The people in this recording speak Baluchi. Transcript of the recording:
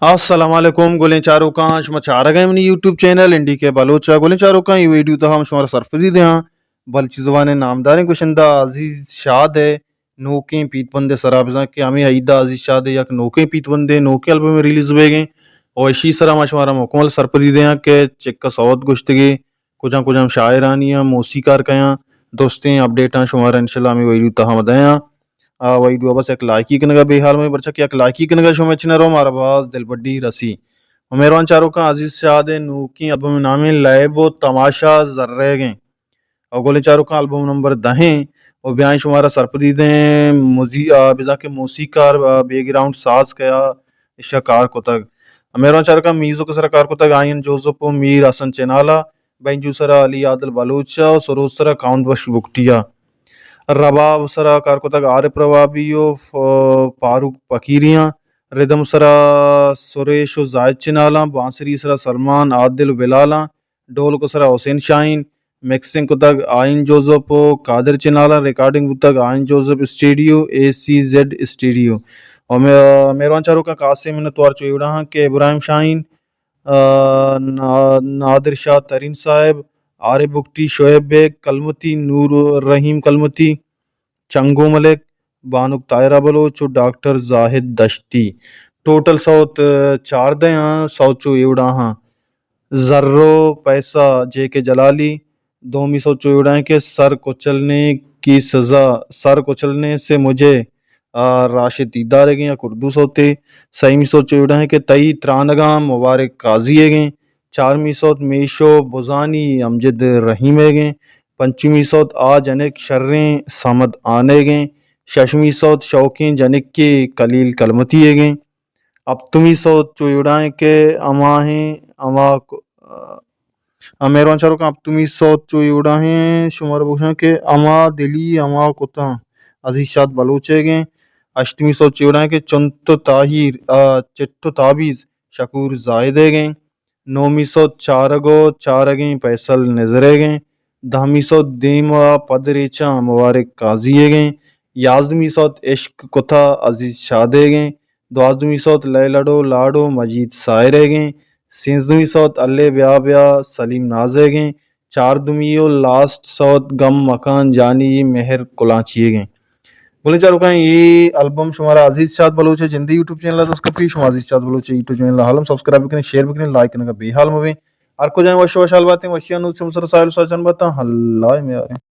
السلام علیکم گلیں چاروکاں، شما چارگ ءَ منی یوٹیوب چینل این ڈی کے بلوچ ءَ۔ گلیں چاروکاں، اے ویڈیو تہا ہم شمارا سرپدی دیاں بلوچی زبان ءِ نامداریں گشندہ عزیز شاد ءِ نوکیں پیت بندے سرا، بزاں کہ ہمے عید ءَ عزیز شاد ءِ یک نوکیں پیت بندے، نوکیں البمے ریلیز بیگ ءَ ایں، او اشی سرا ما شمارا مکمل سرپدی دیاں کہ چک ءَ سوت گوشتگی، کجام کجام شاعرانی آں، موسیقار کئے آں، درستیں اپڈیٹاں شمارا انشاءاللہ ہمے ویڈیو تہا ما دیاں۔ آ ویڈیو بس یک لائکی کنگا بے حال مئے، پرچا کہ یک لائکی کنگا شما چنہ رو مارا باز دلبڈی رسی۔ و مہروان چاروکاں، عزیز شاد ءِ نوکیں البم نامیں لیب و تماشا زرریگیں۔ او گلیں چاروکاں، البم نمبر دہیں۔ او بیائیں شمارا سرپدی دیں، موزی-، آ، بزاں کہ موسیقار، آ، بیک گراؤنڈ ساز کیا اشا کار کتگ۔ مہروان چاروکاں، میوزک سرا کار کتگ آئین جوزف و میر حسن چنالا، بینجو سرا علی عادل بلوچ ءَ و سروز سرا کاؤنٹ بخش بگٹی ءَ۔ رباب سرا کار کتگ عارف ربابی و ف-، فاروق فقیری آں۔ ردم سرا سریش و زاہد چنالاں، بانسری سرا سلمان عادل و بلالاں، ڈولک سرا حسین شاہین، مکسنگ کتگ آئین جوزف و قادر چنالاں، ریکارڈنگ بوتگ آئین جوزف اسٹیڈیو، اے سی زیڈ اسٹیڈیو۔ و مہ-، مہروان چاروکاں، خاصیں منتوار چو ایوڑا ہاں کہ ابراہیم شاہین، آ، نا-، نادر شاہ ترین صاحب، عارف بگٹی، شعیب بیگ کلمتی، نور رحیم کلمتی، چنگو ملک، بانک طاہرہ بلوچ و ڈاکٹر زاہد دشتی۔ ٹوٹل سوت، آ، چاردہ آں، سوت چو ایوڑا ہاں۔ زر و پیسہ جے کے جلالی، دومی سوت چو ایوڑا ہیں کہ سر کچلنے کی سزا، سر کچلنے سے مجھے، آ، راشد دیدار ایگیں، یک اردو سوتے۔ سیمی سوت چو ایوڑا ہیں کہ تئی ترانگاں مبارک قاضی ایگیں۔ چارمی سوت میشو بزانی امجد رحیم ایگیں۔ پنچمی سوت آ جنک شریں صمد آن ایگیں۔ ششمی سوت شوقیں جنک کے خلیل کلمتی ایگیں۔ ہپتمی سوت چو ایوڑا ہیں کہ ہماہیں ہما کو-، آ، مہروان چاروکاں، ہپتمی سوت چو ایوڑا ہیں شمارا بگوشاں کہ ہما دلی ہما کتاں، عزیز شاد بلوچ ایگیں۔ ہشتمی سوت چو ایوڑا ہیں کہ چنت و تاہیر، آ، چٹ و تابیز شکور زاہد ایگیں۔ نومی سوت چارگ و چارگیں فیصل نزر ایگیں۔ دہمی سوت دیم و پد ریچاں مبارک قاضی ایگیں۔ یازدمی سوت عشق کتا عزیز شاد ایگیں۔ دوازدمی سوت لئے لڑو لاڑو مجید ساحر ایگیں۔ سینزدمی سوت الے بیا بیا سلیم ناز ایگیں۔ چاردمی و لاسٹ سوت گم مکان جانی مہر کلانچی ایگیں۔ گلیں چاروکاں، اے البم شمارا عزیز شاد بلوچ ءِ جندی یوٹیوب چینل ءَ دست کپی۔ شما عزیز شاد بلوچ ءِ یوٹیوب چینل ءَ حالم سبسکرائب بکنے، شیئر بکنے، لائک کنگا بے حال مبے۔ ہر کجا وش وشحال باتیں، وشیانی نود شما سرا ساہیل و ساچان باتاں۔ اللہ میاریں۔